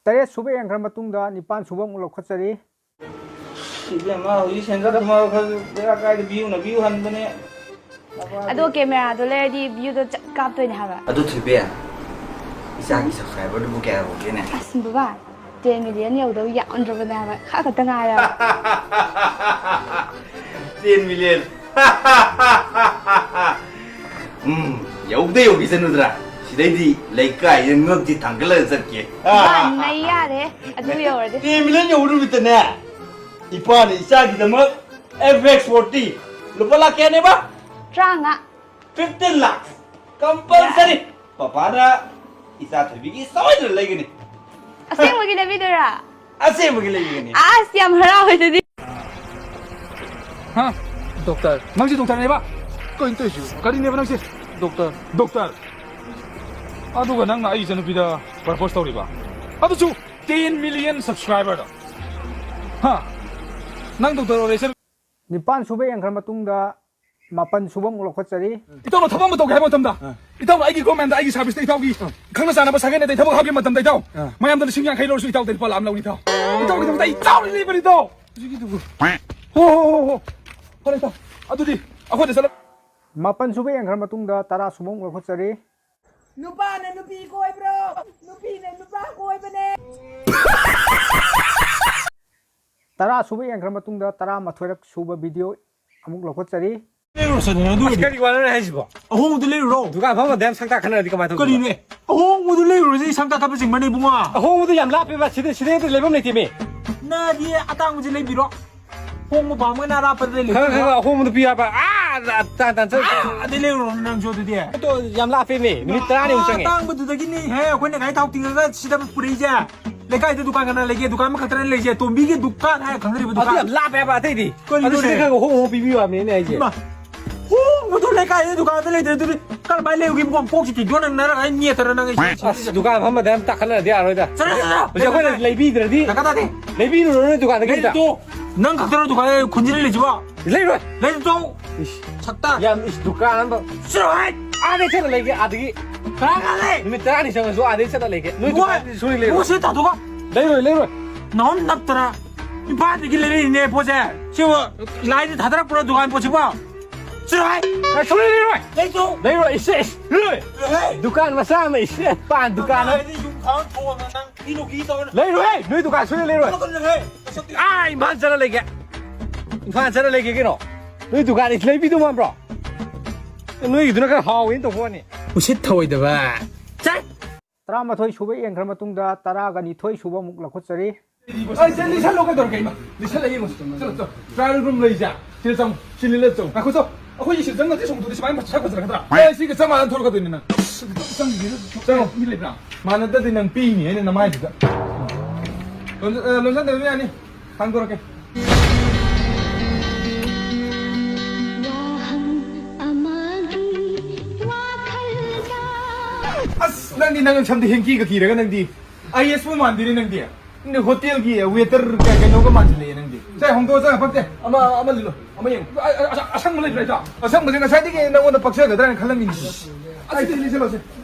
ꯇꯔꯦꯠ ꯁꯨꯕ ꯌꯦꯡꯈ꯭ꯔ ꯃꯇꯨꯡꯗ ꯅꯤꯄꯥꯟ ꯁꯨꯕ ꯑꯃꯨꯛ ꯂꯧꯈꯠꯆꯔꯤ꯫ ꯏꯕꯦꯝꯃ, ꯍꯧꯖꯤꯛ ꯁꯦꯟꯖꯥ ꯊꯨꯝꯖꯥ ꯈꯔ ꯕꯦꯔꯥ ꯀꯥꯏꯗ ꯚ꯭ꯌꯨꯅ ꯚ꯭ꯌꯨ ꯍꯟꯕꯅꯦ꯫ ꯑꯗꯣ ꯀꯦꯃꯦꯔꯥꯗꯣ ꯂꯩꯔꯗꯤ ꯚ꯭ꯌꯨꯗꯣ ꯆꯞ ꯀꯥꯞꯇꯣꯏꯅꯦ ꯍꯥꯏꯕ꯫ ꯑꯗꯨ ꯊꯣꯏꯕꯤ, ꯏꯆꯥꯒꯤ ꯁꯕꯁꯀ꯭ꯔꯥꯏꯕꯔꯗꯨꯕꯨ ꯀꯌꯥ ꯌꯧꯒꯦꯅꯦ? ꯑꯁ ꯕꯕꯥ, ꯇꯦꯟ ꯃꯤꯂꯤꯌꯟ ꯌꯧꯗꯧ ꯌꯥꯝꯗ꯭ꯔꯕꯅꯦ ꯍꯥꯏꯕ, ꯈꯔ ꯈꯛꯇ ꯉꯥꯏꯔꯕ꯫ Ten million. ꯎꯝ, ꯌꯧꯗ ꯌꯧꯈꯤꯁꯅꯨꯗ꯭ꯔꯥ? ꯁꯤꯗꯩꯗꯤ ꯂꯩꯀꯥꯏꯗ ꯉꯛꯇꯤ ꯊꯥꯡꯒꯠꯂꯒ ꯆꯠꯀꯦ꯫ ꯕꯕꯥ, ꯅꯩ ꯌꯥꯔꯦ ꯑꯗꯨ ꯌꯧꯔꯗꯤ꯫ ꯇꯦꯟ ꯃꯤꯂꯤꯌꯟ ꯌꯧꯕ ꯅꯨꯃꯤꯠꯇꯅꯦ, ꯏꯄꯥꯅ ꯏꯆꯥꯒꯤꯗꯃꯛ ꯑꯦꯐ ꯑꯦꯛꯁ ꯐꯣꯔꯇꯤ ꯂꯨꯄꯥ ꯂꯥꯛ ꯀꯌꯥꯅꯦꯕ? ꯇꯔꯥꯃꯉꯥ꯫ ꯐꯤꯐꯇꯤꯟ ꯂꯥꯛ ꯀꯝꯄꯜꯁꯔꯤ ꯄꯄꯥꯅ ꯏꯆꯥ ꯊꯣꯏꯕꯤꯒꯤ ꯁꯣꯏꯗꯅ ꯂꯩꯒꯅꯤ꯫ ꯑꯁꯦꯡꯕꯒꯤ ꯂꯩꯕꯤꯗꯣꯏꯔꯥ? ꯑꯁꯦꯡꯕꯒꯤ ꯂꯩꯒꯅꯤ꯫ ꯑꯁ, ꯌꯥꯝ ꯍꯔꯥꯎꯋꯦ ꯑꯗꯨꯗꯤ꯫ ꯍꯥ? ꯗꯣꯛꯇꯔ? ꯅꯪꯁꯦ ꯗꯣꯛꯇꯔꯅꯦꯕ? ꯀꯩꯅꯣ ꯇꯧꯔꯤꯁꯤꯕꯣ? ꯀꯔꯤꯅꯦꯕ ꯅꯪꯁꯦ? ꯗꯣꯛꯇꯔ꯫ ꯗꯣꯛꯇꯔ? ꯑꯗꯨꯒ ꯅꯪꯅ ꯑꯩ ꯏꯆꯟꯅꯨꯄꯤꯗ ꯄ꯭ꯔꯄꯣꯁ ꯇꯧꯔꯤꯕ? ꯑꯗꯨꯁꯨ ꯇꯦꯟ ꯃꯤꯂꯤꯌꯟ ꯁꯕꯁꯀ꯭ꯔꯥꯏꯕꯔꯗ? ꯍꯥ? ꯅꯪ ꯗꯣꯛꯇꯔ ꯑꯣꯏꯔꯦ ꯏꯆꯟ- ꯅꯤꯄꯥꯟ ꯁꯨꯕ ꯌꯦꯡꯈ꯭ꯔ ꯃꯇꯨꯡꯗ ꯃꯥꯄꯟ ꯁꯨꯕ ꯑꯃꯨꯛ ꯂꯧꯈꯠꯆꯔꯤ꯫ ꯏꯇꯥꯎꯅ ꯊꯕꯛ ꯑꯃ ꯇꯧꯒꯦ ꯍꯥꯏꯕ ꯃꯇꯝꯗ, ꯏꯇꯥꯎꯅ ꯑꯩꯒꯤ ꯒꯣꯔꯃꯦꯟꯗ ꯑꯩꯒꯤ ꯁꯥꯔꯚꯤꯁꯇ ꯏꯇꯥꯎꯒꯤ ꯈꯪꯅ ꯆꯥꯟꯅꯕ ꯁꯥꯒꯩꯅ ꯑꯩ ꯊꯕꯛ ꯍꯥꯞꯄ ꯃꯇꯝꯗ ꯏꯇꯥꯎ, ꯃꯌꯥꯝꯗ ꯂꯤꯁꯤꯡ ꯌꯥꯡꯈꯩ ꯂꯧꯔꯁꯨ ꯏꯇꯥꯎꯗ ꯂꯨꯄꯥ ꯂꯥꯛ ꯑꯃ ꯂꯧꯅꯤ ꯏꯇꯥꯎ꯫ ꯏꯇꯥꯎꯒꯤꯗꯃꯛꯇ ꯑꯩ ꯆꯥꯎꯅ ꯂꯦꯞꯄꯅꯤ ꯏꯇꯥꯎ꯫ ꯍꯧꯖꯤꯛꯀꯤꯗꯨꯕꯨ꯫ ꯍꯣ, ꯍꯣ, ꯍꯣ, ꯍꯣ꯫ ꯐꯔꯦ ꯏꯇꯥꯎ꯫ ꯑꯗꯨꯗꯤ ꯑꯩꯈꯣꯏꯗ ꯆꯠꯂ- ꯃꯥꯄꯟ ꯁꯨꯕ ꯌꯦꯡꯈ꯭ꯔ ꯃꯇꯨꯡꯗ ꯇꯔꯥ ꯁꯨꯕ ꯑꯃꯨꯛ ꯂꯧꯈꯠꯆꯔꯤ꯫ ꯅꯨꯄꯥꯅ ꯅꯨꯄꯤ ꯀꯣꯏꯕ꯭ꯔꯣ? ꯅꯨꯄꯤꯅ ꯅꯨꯄꯥ ꯀꯣꯏꯕꯅꯦ꯫ ꯇꯔꯥ ꯁꯨꯕ ꯌꯦꯡꯈ꯭ꯔ ꯃꯇꯨꯡꯗ ꯇꯔꯥꯃꯥꯊꯣꯏꯔꯛ ꯁꯨꯕ ꯚꯤꯗꯤꯑꯣ ꯑꯃꯨꯛ ꯂꯧꯈꯠꯆꯔꯤ꯫ ꯂꯩꯔꯨꯔꯁꯤꯅꯦ ꯑꯗꯨ ꯑꯣꯏꯔꯗꯤ꯫ ꯀꯔꯤ ꯋꯥꯅꯣꯅꯦ ꯍꯥꯏꯁꯤꯕꯣ? ꯑꯍꯣꯡꯕꯗꯨ ꯂꯩꯔꯨꯔꯣ꯫ ꯗꯨꯀꯥꯟ ꯐꯝꯕ ꯗꯦꯝ ꯁꯛꯇꯥ ꯈꯟꯅꯔꯗꯤ ꯀꯃꯥꯏꯅ ꯇꯧꯗꯣꯏꯕ? ꯀꯔꯤꯅꯣ? ꯑꯍꯣꯡꯕꯗꯨ ꯂꯩꯔꯨꯔꯁꯤ, ꯁꯛꯇꯥ ꯊꯠꯄ ꯆꯤꯡꯕꯅꯦ ꯏꯕꯨꯡꯉꯣ꯫ ꯑꯍꯣꯡꯕꯗꯨ ꯌꯥꯝ ꯂꯥꯞꯄꯦꯕ, ꯁꯤꯗ, ꯁꯤꯗꯩ ꯅꯠꯇ꯭ꯔꯗꯤ ꯂꯩꯐꯝ ꯂꯩꯇꯦꯃꯤ꯫ ꯅꯥꯗꯤ ꯑꯇꯥꯡꯕꯁꯤ ꯂꯩꯕꯤꯔꯣ꯫ ꯑꯍꯣꯡꯕ ꯄꯥꯝꯃꯒꯅ ꯑꯔꯥꯞꯄꯗ ꯂꯩ꯫ ꯈꯔ ꯈꯔ ꯑꯍꯣꯡꯕꯗ ꯄꯤꯌꯨ ꯍꯥꯏꯕ꯫ ꯑꯥ, ꯇꯥꯟ ꯇꯥꯟ ꯆꯠ-, ꯑꯥ, ꯑꯗꯩ ꯂꯩꯔꯨꯔꯣ ꯅꯪꯁꯨ ꯑꯗꯨꯗꯤ꯫ ꯑꯗꯣ ꯌꯥꯝ ꯂꯥꯞꯄꯦꯃꯤ, ꯃꯤꯅꯤꯠ ꯇꯔꯥꯅꯤꯃꯨꯛ ꯆꯪꯉꯦ꯫ ꯑꯇꯥꯡꯕꯗꯨꯗꯒꯤꯅꯤ ꯍꯦ, ꯑꯩꯈꯣꯏꯅ ꯒꯥꯔꯤ ꯊꯥꯎ ꯇꯤꯡꯉꯒ ꯁꯤꯗ ꯄꯨꯔꯛꯏꯁꯦ꯫ ꯂꯩꯀꯥꯏꯗ ꯗꯨꯀꯥꯟ ꯀꯅꯥ ꯂꯩꯒꯦ? ꯗꯨꯀꯥꯟ ꯑꯃꯈꯛꯇꯅꯦ ꯂꯩꯁꯦ, ꯇꯣꯝꯕꯤꯒꯤ ꯗꯨꯀꯥꯟ ꯍꯥꯏꯔ ꯈꯪꯅꯔꯤꯕ ꯑꯗꯨ ꯗꯨꯀꯥꯟ꯫ ꯌꯥꯝ ꯂꯥꯞꯄꯦ ꯍꯥꯏꯕ ꯑꯇꯩꯗꯤ꯫ ꯀꯔꯤꯅꯣꯅꯦ? ꯑꯗꯨ ꯁꯤꯗ ꯈꯔ ꯍꯣꯡ ꯍꯣꯡ ꯄꯤꯕꯤꯌꯨ ꯍꯥꯏꯕꯅꯤꯅꯦ ꯑꯩꯁꯦ꯫ ꯏꯃꯥ, ꯍꯣꯡꯕꯗꯣ ꯂꯩꯀꯥꯏꯗ ꯗꯨꯀꯥꯟꯗ ꯂꯩꯇ꯭ꯔꯦ, ꯑꯗꯨꯗꯤ ꯀꯔꯝꯍꯥꯏꯅ ꯂꯩꯔꯨꯒꯦ? ꯃꯈꯣꯡ ꯀꯣꯛꯁꯤ ꯇꯤꯡꯊꯣꯛꯅ ꯅꯔꯒ ꯑꯩ ꯅꯦꯠꯇꯔ ꯅꯪ ꯑꯩ ꯑꯁ, ꯗꯨꯀꯥꯟ ꯐꯝꯕꯗ ꯌꯥꯝ ꯇꯥꯈꯠꯂꯗꯤ ꯌꯥꯔꯣꯏꯗ꯫ ꯆꯠꯂꯣ, ꯆꯠꯂꯣ, ꯆꯠꯂꯣ꯫ ꯍꯧꯖꯤꯛ ꯑꯩꯈꯣꯏꯅ ꯂꯩꯕꯤꯗ꯭ꯔꯗꯤ ꯗꯔꯀꯥꯔ ꯇꯥꯗꯦ꯫ ꯂꯩꯕꯤꯔꯨꯔꯣ ꯅꯣꯏ ꯗꯨꯀꯥꯟꯗꯒꯤ ꯑꯝꯇ꯫ ꯂꯩꯔꯨꯆꯣ꯫ ꯅꯪ ꯈꯛꯇꯔꯣ ꯗꯨꯀꯥꯟ ꯈꯨꯟꯖꯤꯜꯂ ꯂꯩꯁꯤꯕꯣ? ꯂꯩꯔꯣꯏ꯫ ꯂꯩꯔꯨꯆꯣ꯫ ꯏꯁ꯫ ꯁꯛꯇ꯫ ꯌꯥꯝ ꯏꯁ ꯗꯨꯀꯥꯟ ꯑꯃ꯫ ꯆꯠꯂꯣ ꯍꯥꯏ꯫ ꯑꯥꯗꯩ ꯆꯠꯂ ꯂꯩꯒꯦ, ꯑꯥꯗꯒꯤ꯫ ꯀꯅꯥ ꯀꯅꯥ ꯂꯩ? ꯅꯨꯃꯤꯠ ꯇꯔꯥꯅꯤ ꯆꯪꯉꯁꯨ ꯑꯥꯗꯩ ꯆꯠꯂ ꯂꯩꯒꯦ꯫ ꯅꯣꯏ ꯏꯕꯨꯡꯉꯣ, ꯗꯨꯀꯥꯟꯗꯤ ꯁꯨꯡꯂꯩ ꯂꯩꯔꯣꯏ꯫ ꯄꯣꯠꯁꯦ ꯇꯥꯊꯣꯛꯀꯣ꯫ ꯂꯩꯔꯣꯏ, ꯂꯩꯔꯣꯏ꯫ ꯅꯍꯨꯝ ꯅꯞꯇꯅ ꯏꯝꯐꯥꯜꯗꯒꯤ ꯂꯩꯔꯛꯏꯅꯦ ꯄꯣꯠꯁꯦ꯫ ꯁꯤꯕꯨ ꯂꯥꯏꯗ ꯊꯥꯗꯔꯛꯄ꯭ꯔꯣ ꯗꯨꯀꯥꯟ ꯄꯣꯠꯁꯤꯕꯣ? ꯆꯠꯂꯣ ꯍꯥꯏ꯫ ꯑꯦ, ꯁꯨꯡꯂꯩ ꯂꯩꯔꯣꯏ꯫ ꯂꯩꯆꯣ꯫ ꯂꯩꯔꯣꯏ, ꯏꯁ, ꯏꯁ, ꯂꯩꯔꯣꯏ꯫ ꯂꯩꯔꯣꯏ꯫ ꯗꯨꯀꯥꯟ ꯃꯆꯥ ꯑꯃ, ꯏꯁ, ꯄꯥꯟ ꯗꯨꯀꯥꯟ ꯑꯃ꯫ ꯍꯥꯏꯗꯤ ꯌꯨꯝ ꯈꯥꯡ ꯊꯣꯡꯉꯒ ꯅꯪ ꯏꯅꯨ ꯀꯤ ꯇꯧꯔ ꯂꯩꯔꯣꯏꯍꯦ, ꯅꯣꯏ ꯗꯨꯀꯥꯟ ꯁꯨꯡꯂꯩ ꯂꯩꯔꯣꯏ꯫ ꯆꯠꯀꯅꯨꯍꯦ꯫ ꯃꯁꯛꯇꯤ꯫ ꯑꯥ, ꯏꯝꯐꯥꯜ ꯆꯠꯂ ꯂꯩꯒꯦ꯫ ꯏꯝꯐꯥꯜ ꯆꯠꯂ ꯂꯩꯒꯦ ꯀꯩꯅꯣ꯫ ꯅꯣꯏ ꯗꯨꯀꯥꯟ ꯏꯁ ꯂꯩꯕꯤꯗꯧ ꯃꯥꯟꯕ꯭ꯔꯣ? ꯅꯣꯏꯒꯤꯗꯨꯅ ꯈꯔ ꯍꯥꯎꯋꯦꯅ ꯇꯧꯕ ꯋꯥꯅꯤ꯫ ꯎꯁꯤꯠ ꯊꯑꯣꯏꯗꯕ꯫ ꯆꯠ! ꯇꯔꯥꯃꯥꯊꯣꯏ ꯁꯨꯕ ꯌꯦꯡꯈ꯭ꯔ ꯃꯇꯨꯡꯗ ꯇꯔꯥꯒ ꯅꯤꯊꯣꯏ ꯁꯨꯕ ꯑꯃꯨꯛ ꯂꯧꯈꯠꯆꯔꯤ꯫ ꯑꯩ ꯁꯦ ꯂꯤꯁꯜꯂꯣ ꯀꯩꯗꯧꯔꯒꯦ ꯏꯃꯥ? ꯂꯤꯁꯜꯂ ꯌꯦꯡꯉꯨꯁꯤ꯫ ꯆꯠꯂꯣ, ꯆꯠꯂꯣ꯫ ꯇ꯭ꯔꯥꯏꯌꯦꯜ ꯔꯨꯝ ꯂꯩꯁꯦ꯫ ꯁꯤꯗ ꯆꯪꯉꯨ꯫ ꯁꯤ ꯂꯤꯠꯂ ꯆꯪꯉꯨ꯫ ꯉꯥꯏꯈꯣ, ꯆꯣ꯫ ꯑꯩꯈꯣꯏꯒꯤ ꯁꯤꯗ ꯆꯪꯉ ꯗ꯭ꯔꯦꯁ ꯍꯣꯡꯗꯣꯛꯑꯗꯤ ꯁꯨꯃꯥꯏꯅ ꯁꯛ ꯐꯖꯔꯛꯀꯗ꯭ꯔꯥ? ꯑꯦ, ꯁꯤꯒ ꯆꯞ ꯃꯥꯟꯅ ꯊꯣꯛꯂꯛꯀꯗꯣꯏꯅꯤ ꯅꯪ꯫ ꯑꯁ, ꯑꯗꯨ ꯆꯪꯈꯤꯒꯦ꯫ ꯆꯪꯉꯣ꯫ ꯃꯤ ꯂꯩꯕ꯭ꯔꯥ? ꯃꯥꯟꯅꯗ꯭ꯔꯗꯤ ꯅꯪ ꯄꯤꯅꯤ ꯑꯩꯅ ꯅꯃꯥꯏꯗꯨꯗ꯫ ꯂꯣꯟꯖ-, ꯑ, ꯂꯣꯟꯖꯟꯗꯕ ꯌꯥꯅꯤ꯫ ꯍꯥꯡꯗꯣꯔꯛꯀꯦ꯫ ꯋꯥꯍꯪ ꯑꯃꯒꯤ ꯋꯥꯈꯜꯗ꯫ ꯑꯁ, ꯅꯪꯗꯤ ꯅꯪ ꯁꯝꯗꯤ ꯍꯦꯡꯀꯤꯒ ꯀꯤꯔꯒ ꯅꯪꯗꯤ꯫ ꯑꯥꯏ ꯑꯦꯁ ꯄꯨ ꯃꯥꯟꯗꯦꯅꯦ ꯅꯪꯗꯤ꯫ ꯅꯪꯗꯤ ꯍꯣꯇꯦꯜꯒꯤ ꯋꯦꯇꯔ ꯀꯩ-, ꯀꯩꯅꯣꯒ ꯃꯥꯟꯁꯤꯜꯂꯛꯑꯦ ꯅꯪꯗꯤ꯫ ꯁꯦ, ꯍꯣꯡꯗꯣꯛꯑꯣ, ꯆꯪꯉ ꯐꯛꯇꯦ꯫ ꯑꯃ, ꯑꯃ ꯂꯤꯠꯂꯣ, ꯑꯃ ꯌꯦꯡꯉꯣ꯫ ꯑ-, ꯑ-, ꯑꯁ-, ꯑꯁꯪꯕ ꯂꯩꯇ꯭ꯔꯣ, ꯏꯇꯥꯎ? ꯑꯁꯪꯕꯁꯦ ꯉꯁꯥꯏꯗꯒꯤ ꯅꯪꯉꯣꯟꯗ ꯄꯛꯆꯒꯗ꯭ꯔꯥꯅ ꯈꯜꯂꯝꯃꯤꯅꯦ꯫ ꯑꯁꯤꯗꯤ ꯂꯤꯠꯁꯤꯜꯂꯣꯁꯦ꯫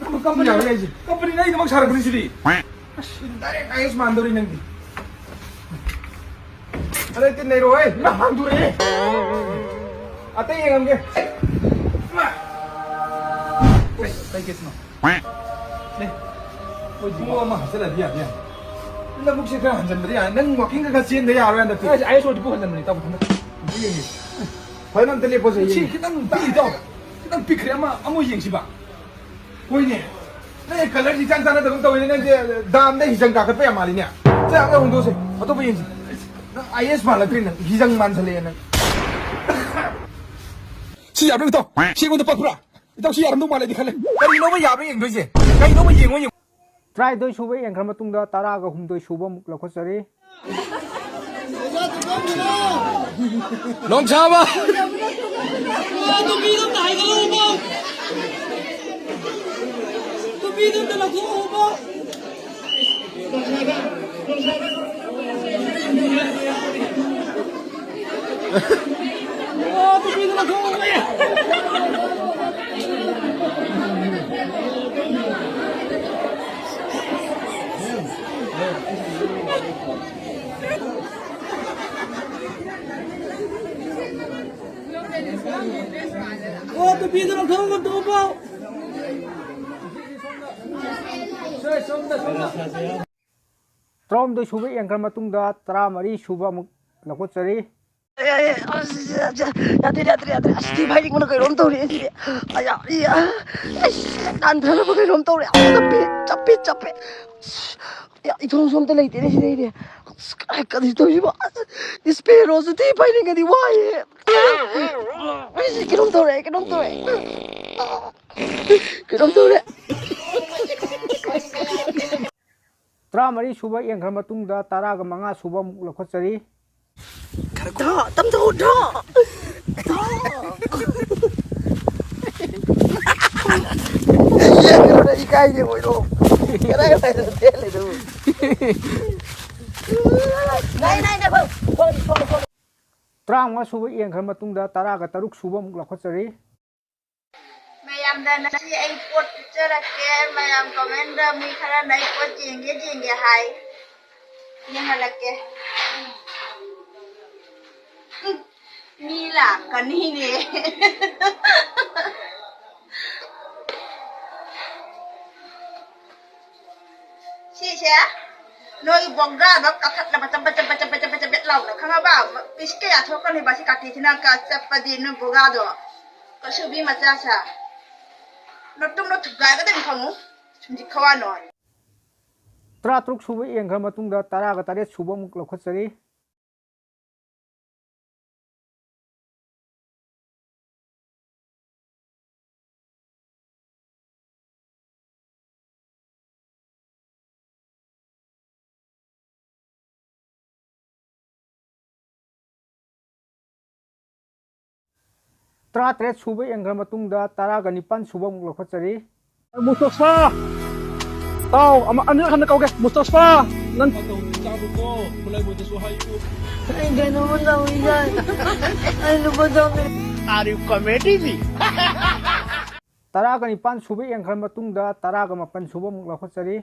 ꯀꯝꯄꯅꯤ, ꯌꯥꯔꯣꯏ ꯍꯥꯏꯁꯦ꯫ ꯀꯝꯄꯅꯤꯅ ꯑꯩꯒꯤꯗꯃꯛ ꯁꯥꯔꯛꯄꯅꯤ ꯁꯤꯗꯤ꯫ ꯑꯁ, ꯁꯤꯗꯤ ꯗꯥꯏꯔꯦꯛ ꯑꯥꯏ ꯑꯦꯁ ꯃꯥꯟꯗꯧꯔꯤ ꯅꯪꯗꯤ꯫ ꯑꯗꯩ ꯇꯤꯟ ꯂꯩꯔꯣ, ꯍꯦ, ꯏꯃꯥ, ꯍꯥꯡꯗꯣꯔꯛꯑꯦ꯫ ꯑꯇꯩ ꯌꯦꯡꯉꯝꯒꯦ꯫ ꯏꯃꯥ꯫ ꯀꯩ, ꯀꯩ ꯀꯦꯁꯅꯣ? ꯅꯦ, ꯈꯣꯡꯎꯞ ꯑꯃ ꯍꯥꯞꯆꯤꯜꯂꯗꯤ ꯌꯥꯅꯤ, ꯌꯥꯅꯤ꯫ ꯅꯕꯨꯛꯁꯦ ꯈꯔ ꯍꯟꯖꯟꯕꯗꯤ ꯌꯥꯅꯤ꯫ ꯅꯪ ꯋꯥꯀꯤꯡꯒ ꯈꯔ ꯆꯦꯟꯗ ꯌꯥꯔꯣꯏ ꯍꯟꯗꯛꯇꯤ꯫ ꯑꯩ, ꯑꯩ ꯁꯣꯔꯗꯤ ꯄꯨꯛ ꯍꯟꯖꯟꯕꯅꯤ, ꯏꯇꯥꯎ, ꯃꯊꯟꯇ꯫ ꯑꯝꯇ ꯌꯦꯡꯒꯦ꯫ ꯐꯖꯅ ꯑꯝꯇ ꯂꯦꯞꯄꯣꯁꯦ, ꯁꯤ ꯌꯦꯡꯒꯦ꯫ ꯈꯤꯇꯪ ꯄꯤꯛꯏ, ꯏꯇꯥꯎ꯫ ꯈꯤꯇꯪ ꯄꯤꯛꯈ꯭ꯔꯦ, ꯑꯃ, ꯑꯃ ꯌꯦꯡꯁꯤꯕ꯫ ꯍꯣꯏꯅꯦ꯫ ꯅꯪ ꯀꯂꯔꯁꯤ ꯏꯆꯥꯟ ꯆꯥꯟꯅꯗꯕ ꯑꯃ ꯇꯧꯋꯤꯅꯦ꯫ ꯅꯪꯁꯦ ꯗꯥꯝꯗ ꯍꯤꯖꯪ ꯀꯥꯈꯠꯄ ꯌꯥꯝ ꯃꯥꯜꯂꯤꯅꯦ꯫ ꯁꯦ, ꯑꯝꯇ ꯍꯣꯡꯗꯣꯛꯑꯁꯦ꯫ ꯑꯇꯣꯞꯄ ꯌꯦꯡꯁꯤ꯫ ꯅꯪ ꯑꯥꯏ ꯑꯦꯁ ꯃꯥꯜꯂꯛꯇ꯭ꯔꯦ, ꯅꯪ ꯍꯤꯖꯪ ꯃꯥꯟꯁꯜꯂꯛꯑꯦ ꯅꯪ꯫ ꯁꯤ ꯌꯥꯕ꯭ꯔꯥ ꯏꯇꯥꯎ? ꯁꯤ ꯑꯩꯉꯣꯟꯗ ꯄꯛꯄ꯭ꯔꯥ? ꯏꯇꯥꯎ, ꯁꯤ ꯌꯥꯔꯝꯗꯧ ꯃꯥꯜꯂꯦꯗꯤ ꯈꯜꯂꯦ꯫ ꯀꯔꯤꯅꯣꯕ ꯌꯥꯕ꯭ꯔꯥ ꯌꯦꯡꯗꯣꯏꯁꯦ? ꯀꯩꯅꯣꯕ? ꯌꯦꯡꯉꯣ, ꯌꯦꯡꯉꯣ꯫ ꯇꯔꯥꯅꯤꯊꯣꯏ ꯁꯨꯕ ꯌꯦꯡꯈ꯭ꯔ ꯃꯇꯨꯡꯗ ꯇꯔꯥꯒ ꯍꯨꯝꯗꯣꯏ ꯁꯨꯕ ꯑꯃꯨꯛ ꯂꯧꯈꯠꯆꯔꯤ꯫ ꯂꯣꯡꯁꯥꯕ! ꯇꯨꯄꯤꯗꯣ ꯑꯝꯇ ꯍꯥꯏꯒꯠꯂꯛꯎꯕ! ꯇꯨꯄꯤꯗꯣ ꯑꯝꯇ ꯂꯧꯊꯣꯛꯑꯣꯕ! ꯑꯣ, ꯇꯨꯄꯤꯗꯨ ꯂꯧꯊꯣꯛꯑꯣ꯫ ꯑꯣ, ꯇꯨꯄꯤꯗꯨ ꯂꯧꯊꯣꯛꯑꯣ, ꯂꯧꯊꯣꯛꯑꯣ꯫ ꯇꯔꯥꯍꯨꯝꯗꯣꯏ ꯁꯨꯕ ꯌꯦꯡꯈ꯭ꯔ ꯃꯇꯨꯡꯗ ꯇꯔꯥꯃꯔꯤ ꯁꯨꯕ ꯑꯃꯨꯛ ꯂꯧꯈꯠꯆꯔꯤ꯫ ꯑꯦ, ꯑꯦ, ꯑꯁ, ꯑꯁ, ꯌꯥꯗ꯭ꯔꯦ, ꯌꯥꯗ꯭ꯔꯦ, ꯌꯥꯗ꯭ꯔꯦ꯫ ꯑꯁ, ꯊꯤ ꯐꯥꯏꯅꯤꯡꯕꯅ ꯀꯩꯅꯣꯝ ꯇꯧꯔꯦ ꯁꯤꯗꯤ꯫ ꯑꯌꯥ, ꯑꯌꯥ, ꯑꯁ, ꯅꯥꯟꯊꯅꯕ ꯀꯩꯅꯣꯝ ꯇꯧꯔꯦ꯫ ꯑꯁ, ꯆꯞꯄꯦ, ꯆꯞꯄꯦ, ꯆꯞꯄꯦ꯫ ꯑꯁ, ꯑꯌꯥ, ꯏꯊꯣꯡꯁꯨ ꯑꯝꯇ ꯂꯩꯇꯦꯅꯦ ꯁꯤꯗꯩꯗꯤ꯫ ꯑꯁ, ꯀꯔꯤ, ꯀꯔꯤ ꯇꯧꯔꯤꯁꯤꯕꯣ? ꯑꯁ, ꯏꯁꯄꯦꯔꯣꯁꯨ ꯊꯤ ꯐꯥꯏꯅꯤꯡꯉꯗꯤ ꯋꯥꯏꯍꯦ꯫ ꯑꯁ, ꯀꯩꯅꯣꯝ ꯇꯧꯔꯦ, ꯀꯩꯅꯣꯝ ꯇꯧꯔꯦ꯫ ꯀꯩꯅꯣꯝ ꯇꯧꯔꯦ꯫ ꯇꯔꯥꯃꯔꯤ ꯁꯨꯕ ꯌꯦꯡꯈ꯭ꯔ ꯃꯇꯨꯡꯗ ꯇꯔꯥꯒ ꯃꯉꯥ ꯁꯨꯕ ꯑꯃꯨꯛ ꯂꯧꯈꯠꯆꯔꯤ꯫ ꯙ, ꯇꯝꯊꯧ, ꯙ꯫ ꯙ꯫ ꯌꯦꯡꯈ꯭ꯔꯣꯅꯦ, ꯏꯀꯥꯏꯗꯦ ꯑꯣꯏꯔꯣ꯫ ꯀꯗꯥꯏ ꯀꯗꯥꯏꯗ ꯊꯦꯠꯂꯤꯗꯨꯕꯨ? ꯅꯥꯏ, ꯅꯥꯏ, ꯅꯥꯏ, ꯐꯧ, ꯐꯧ, ꯐꯧ, ꯐꯧ꯫ ꯇꯔꯥꯃꯉꯥ ꯁꯨꯕ ꯌꯦꯡꯈ꯭ꯔ ꯃꯇꯨꯡꯗ ꯇꯔꯥꯒ ꯇꯔꯨꯛ ꯁꯨꯕ ꯑꯃꯨꯛ ꯂꯧꯈꯠꯆꯔꯤ꯫ ꯃꯌꯥꯝꯗ ꯉꯁꯤ ꯑꯩ ꯄꯣꯠ ꯎꯠꯆꯔꯛꯀꯦ꯫ ꯃꯌꯥꯝ ꯀꯃꯦꯟꯗ ꯃꯤ ꯈꯔꯅ ꯑꯩ ꯄꯣꯠ ꯌꯦꯡꯒꯦ, ꯌꯦꯡꯒꯦ ꯍꯥꯏ꯫ ꯌꯦꯡꯍꯜꯂꯛꯀꯦ꯫ ꯎꯝ, ꯃꯤ ꯂꯥꯛꯀꯅꯤꯅꯦ꯫ ꯁꯤꯁꯦ ꯅꯣꯏꯒꯤ ꯕꯣꯒꯥꯗꯣ ꯀꯛꯊꯠꯂꯕ ꯆꯕꯠ ꯆꯕꯠ ꯆꯕꯠ ꯆꯕꯠ ꯆꯕꯠ ꯂꯥꯎꯅ, ꯈꯪꯉꯕ? ꯄꯤꯁ ꯀꯌꯥ ꯊꯣꯛꯀꯅꯤꯕ ꯁꯤ ꯀꯥꯇꯤꯁꯤꯅ ꯀ-, ꯆꯞꯄꯗꯤ ꯅꯣꯏ ꯕꯣꯒꯥꯗꯣ ꯀꯩꯁꯨꯕꯤ ꯃꯆꯥꯁꯦ ꯅꯣꯠꯇꯨꯝꯅ ꯊꯨꯒꯥꯏꯒꯗꯕꯅꯤ ꯈꯪꯉꯨ꯫ ꯁꯨꯝꯖꯤ ꯈꯋꯥ ꯅꯣꯏ꯫ ꯇꯔꯥꯇꯔꯨꯛ ꯁꯨꯕ ꯌꯦꯡꯈ꯭ꯔ ꯃꯇꯨꯡꯗ ꯇꯔꯥꯒ ꯇꯔꯦꯠ ꯁꯨꯕ ꯑꯃꯨꯛ ꯂꯧꯈꯠꯆꯔꯤ꯫ ꯇꯔꯥꯇꯔꯦꯠ ꯁꯨꯕ ꯌꯦꯡꯈ꯭ꯔ ꯃꯇꯨꯡꯗ ꯇꯔꯥꯒ ꯅꯤꯄꯥꯟ ꯁꯨꯕ ꯑꯃꯨꯛ ꯂꯧꯈꯠꯆꯔꯤ꯫ ꯃꯨꯁꯇꯐꯥ! ꯇꯥꯎ, ꯑꯃ, ꯑꯅꯤꯔꯛ ꯍꯟꯅ ꯀꯧꯒꯦ꯫ ꯃꯨꯁꯇꯐꯥ! ꯅꯪ ꯃꯇꯧꯗꯤ ꯆꯥꯕꯀꯣ, ꯈꯨꯠꯂꯥꯏꯕꯨꯗꯁꯨ ꯍꯥꯏꯌꯨ꯫ ꯑꯩ ꯀꯩꯅꯣꯝꯃ ꯇꯧꯏꯗ꯫ ꯑꯩ ꯂꯨꯄꯥ ꯆꯥꯝꯃ꯫ Are you comedy me? ꯇꯔꯥꯒ ꯅꯤꯄꯥꯟ ꯁꯨꯕ ꯌꯦꯡꯈ꯭ꯔ ꯃꯇꯨꯡꯗ ꯇꯔꯥꯒ ꯃꯥꯄꯟ ꯁꯨꯕ ꯑꯃꯨꯛ ꯂꯧꯈꯠꯆꯔꯤ꯫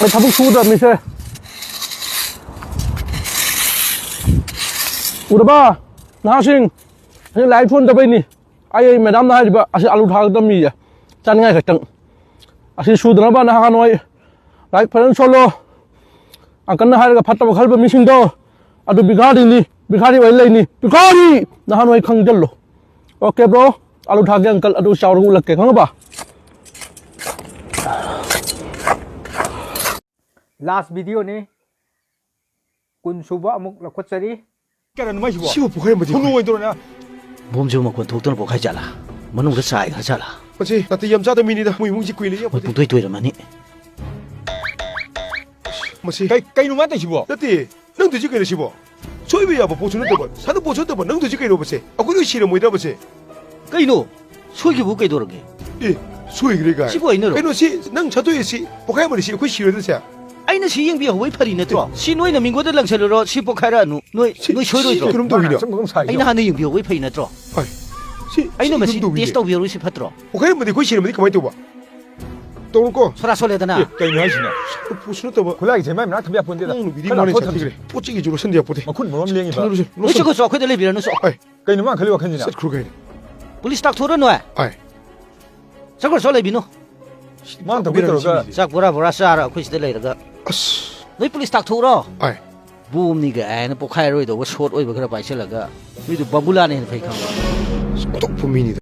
ꯑꯩ ꯊꯕꯛ ꯁꯨꯒꯗꯕꯅꯤꯁꯦ꯫ ꯎꯔꯕ? ꯅꯍꯥꯁꯤꯡ, ꯑꯁꯤ ꯂꯥꯏꯔꯤꯛ ꯁꯣꯟꯗꯕꯩꯅꯤ꯫ ꯑꯩ, ꯑꯩ ꯃꯦꯗꯥꯝꯅ ꯍꯥꯏꯔꯤꯕ ꯑꯁꯤ ꯑꯥꯂꯨ ꯊꯥꯒꯗꯕꯅꯤꯌꯦ꯫ ꯆꯥꯅꯤꯡꯉꯥꯏ ꯈꯛꯇꯪ꯫ ꯑꯁꯤ ꯁꯨꯗꯅꯕ ꯅꯍꯥ ꯅꯣꯏ ꯂꯥꯏꯔꯤꯛ ꯐꯖꯅ ꯁꯣꯜꯂꯣ꯫ ꯑꯪꯀꯜꯅ ꯍꯥꯏꯔꯒ ꯐꯠꯇꯕ ꯈꯜꯂꯕ ꯃꯤꯁꯤꯡꯗꯣ ꯑꯗꯨ ꯚꯤꯈꯥꯔꯤꯅꯤ, ꯚꯤꯈꯥꯔꯤ ꯑꯣꯏ ꯂꯩꯅꯤ꯫ ꯚꯤꯈꯥꯔꯤ! ꯅꯍꯥ ꯅꯣꯏ ꯈꯪꯖꯜꯂꯣ꯫ Okay bro, ꯑꯥꯂꯨ ꯊꯥꯒꯦ ꯑꯪꯀꯜ, ꯑꯗꯨ ꯆꯥꯎꯔꯒ ꯎꯠꯂꯛꯀꯦ, ꯈꯪꯉꯕ? Last videoꯅꯤ꯫ ꯀꯨꯟ ꯁꯨꯕ ꯑꯃꯨꯛ ꯂꯧꯈꯠꯆꯔꯤ꯫ ꯀꯩꯅꯣ ꯃꯩꯁꯤꯕꯣ? ꯁꯤꯕꯨ ꯄꯣꯛꯈꯥꯏꯔꯝꯕꯗꯤ ꯊꯨꯅꯨ ꯑꯣꯏꯗ꯭ꯔꯣꯅꯦ? ꯕꯣꯝꯁꯤꯕꯨ ꯃꯈꯣꯟ ꯊꯣꯛꯇꯅ ꯄꯣꯛꯈꯥꯏ ꯖꯥꯠꯂꯥ? ꯃꯅꯨꯡꯗ ꯆꯥꯏꯈ꯭ꯔ ꯖꯥꯠꯂꯥ? ꯃꯁꯤ ꯅꯥꯇꯩ ꯌꯥꯝ ꯆꯥꯗꯕ ꯃꯤꯅꯤꯗ, ꯃꯣꯏ ꯏꯃꯨꯡꯁꯤ ꯀꯨꯏꯅ ꯃꯣꯏ ꯌꯦꯡꯉꯛꯄꯗꯤ꯫ ꯄꯨꯡꯇꯣꯏ ꯇꯣꯏꯔꯝꯃꯅꯤ꯫ ꯃꯁꯤ ꯀꯩ-, ꯀꯩꯅꯣ ꯃꯥ ꯇꯧꯏꯁꯤꯕꯣ? ꯅꯠꯇꯦ, ꯅꯪ ꯇꯧꯏꯁꯤ ꯀꯩꯅꯣ ꯁꯤꯕꯣ? ꯁꯣꯏꯕ ꯌꯥꯕ ꯄꯣꯠꯁꯨ ꯅꯠꯇꯕ, ꯁꯥꯟꯅ ꯄꯣꯠꯁꯨ ꯅꯠꯇꯕ, ꯅꯪ ꯇꯧꯏꯁꯤ ꯀꯩꯅꯣꯕꯁꯦ? ꯑꯩꯈꯣꯏ ꯂꯣꯏ ꯁꯤꯔꯝꯃꯣꯏꯗꯕꯁꯦ? ꯀꯩꯅꯣ? ꯁꯣꯏꯈꯤꯕꯕꯨ ꯀꯩꯗꯧꯔꯒꯦ? ꯑꯦ, ꯁꯣꯏꯈ꯭ꯔꯦ ꯀꯥꯏ꯫ ꯁꯤꯕꯨ ꯑꯩꯅꯔꯣ? ꯀꯩꯅꯣ ꯁꯤ, ꯅꯪ ꯁꯥꯠꯇꯣꯛꯑꯦ ꯁꯤ, ꯄꯣꯛꯈꯥꯏ ꯑꯃꯗꯤ ꯁꯤ ꯑꯩꯈꯣꯏ ꯁꯤꯔꯣꯏꯗ꯭ꯔꯁꯦ? ꯑꯩꯅ ꯁꯤ ꯌꯦꯡꯕꯤꯍꯧꯕꯩ ꯐꯔꯤ ꯅꯠꯇ꯭ꯔꯣ? ꯁꯤ ꯅꯣꯏꯅ ꯃꯤꯉꯣꯟꯗ ꯂꯪꯁꯜꯂꯨꯔꯣ, ꯁꯤ ꯄꯣꯛꯈꯥꯏꯔꯛꯑꯅꯨ꯫ ꯅꯣꯏ, ꯁꯤ, ꯅꯣꯏ ꯁꯤ ꯁꯣꯏꯔꯣꯏꯗ꯭ꯔꯣ? ꯀꯩꯅꯣꯝ ꯇꯧꯋꯤꯅꯦ꯫ ꯁꯨꯝ, ꯁꯨꯝ ꯁꯥꯏꯗꯣ꯫ ꯑꯩꯅ ꯍꯥꯟꯅ ꯌꯦꯡꯕꯤꯍꯧꯕꯩ ꯐꯩ ꯅꯠꯇ꯭ꯔꯣ? ꯍꯣꯏ꯫ ꯁꯤ, ꯑꯩꯅ ꯁꯤ ꯃꯁꯤ ꯀꯩꯅꯣꯝ ꯇꯧꯋꯤꯅꯦ꯫ Test ꯇꯧꯕꯤꯍꯧꯔꯤꯁꯤ ꯐꯠꯇ꯭ꯔꯣ? ꯄꯣꯛꯈꯥꯏ ꯑꯃꯗꯤ ꯑꯩꯈꯣꯏ ꯁꯤꯔꯝꯃꯗꯤ ꯀꯃꯥꯏꯅ ꯇꯧꯕ? ꯇꯧꯔꯣꯀꯣ꯫ ꯁꯣꯔꯥ ꯁꯣꯜꯂꯦꯗꯅ꯫ ꯑꯦ, ꯀꯩꯅꯣ ꯍꯥꯏꯁꯤꯅ? ꯄꯣꯠꯁꯨ ꯅꯠꯇꯕ꯫ ꯈꯨꯠꯂꯥꯏꯁꯦ ꯃꯥꯏ ꯃꯅꯥꯛ ꯊꯝꯕ ꯌꯥꯄꯣꯟꯇꯦꯗ꯫ ꯅꯪ ꯅꯨꯄꯤꯗꯤ ꯈꯔ ꯃꯉꯣꯟꯗ ꯂꯥꯞꯊꯣꯛꯑ ꯆꯠꯈꯤꯗ꯭ꯔꯦ꯫ ꯊꯝꯁꯤ꯫ ꯄꯣꯠ ꯆꯩꯒꯤꯁꯨ ꯂꯣꯠꯁꯟꯗ ꯌꯥꯄꯣꯠꯇꯦ꯫ ꯃꯈꯨꯟ ꯃꯔꯣꯝ ꯂꯦꯡꯉꯤꯕ꯫ ꯊꯝꯃꯨꯔꯁꯦ, ꯅꯣꯏ ꯂꯣꯠꯁꯟ-, ꯆꯠꯈ꯭ꯔꯣ, ꯆꯠꯈ꯭ꯔꯣ, ꯑꯩꯈꯣꯏꯗ ꯂꯩꯕꯤꯔꯅꯨ, ꯆꯣ꯫ ꯍꯣꯏ꯫ ꯀꯩꯅꯣ ꯃꯥ ꯈꯜꯂꯤ ꯋꯥꯈꯜꯁꯤꯅ? ꯆꯠꯈ꯭ꯔꯣ ꯀꯩꯅꯣ꯫ ꯄꯨꯂꯤꯁ ꯇꯥꯛꯊꯣꯛꯎꯔꯣ ꯅꯣꯏ꯫ ꯍꯣꯏ꯫ ꯆꯠꯈ꯭ꯔꯣ, ꯆꯣ, ꯂꯩꯕꯤꯅꯨ꯫ ꯃꯥꯅ ꯇꯧꯒꯦ ꯇꯧꯔꯒ꯫ ꯆꯥꯛ ꯕꯣꯔꯥ ꯕꯣꯔꯥ ꯆꯥꯔ ꯑꯩꯈꯣꯏ ꯁꯤꯗ ꯂꯩꯔꯒ꯫ ꯑꯁ꯫ ꯅꯣꯏ ꯄꯨꯂꯤꯁ ꯇꯥꯛꯊꯣꯛꯎꯔꯣ꯫ ꯍꯣꯏ꯫ ꯕꯣꯝꯅꯤ ꯀꯥꯏꯅ ꯄꯣꯛꯈꯥꯏꯔꯣꯏꯗꯧꯕ short ꯑꯣꯏꯕ ꯈꯔ ꯄꯥꯏꯁꯤꯜꯂꯒ꯫ ꯅꯣꯏꯗꯨ ꯕꯥꯕꯨꯂꯥꯅ ꯍꯦꯟꯅ ꯐꯩ ꯈꯪꯕ꯭ꯔꯥ? ꯑꯁ, ꯑꯣꯟꯊꯣꯛꯄ ꯃꯤꯅꯤꯗ꯫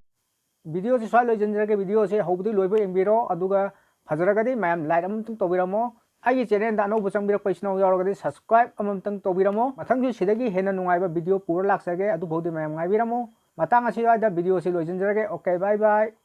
Videoꯁꯤ ꯁ꯭ꯋꯥꯏ ꯂꯣꯏꯁꯤꯟꯖꯔꯒꯦ꯫ Videoꯁꯤ ꯍꯧꯕꯗꯒꯤ ꯂꯣꯏꯕ ꯌꯦꯡꯕꯤꯔꯣ, ꯑꯗꯨꯒ ꯐꯖꯔꯒꯗꯤ ꯃꯌꯥꯝ like ꯑꯃꯇꯪ ꯇꯧꯕꯤꯔꯝꯃꯣ꯫ ꯑꯩꯒꯤ channelꯗ ꯑꯅꯧꯕ ꯆꯪꯕꯤꯔꯛꯄ ꯏꯆꯤꯟ ꯏꯅꯥꯎ ꯌꯥꯎꯔꯒꯗꯤ subscribe ꯑꯃꯃꯝꯇꯪ ꯇꯧꯕꯤꯔꯝꯃꯣ꯫ ꯃꯊꯪꯁꯨ ꯁꯤꯗꯒꯤ ꯍꯦꯟꯅ ꯅꯨꯡꯉꯥꯏꯕ video ꯄꯨꯔ ꯂꯥꯛꯆꯒꯦ, ꯑꯗꯨꯐꯥꯎꯗꯤ ꯃꯌꯥꯝ ꯉꯥꯏꯕꯤꯔꯝꯃꯣ꯫ ꯃꯇꯥꯡ ꯑꯁꯤꯗ videoꯁꯤ ꯂꯣꯏꯁꯤꯟꯖꯔꯒꯦ꯫ Okay, bye bye꯫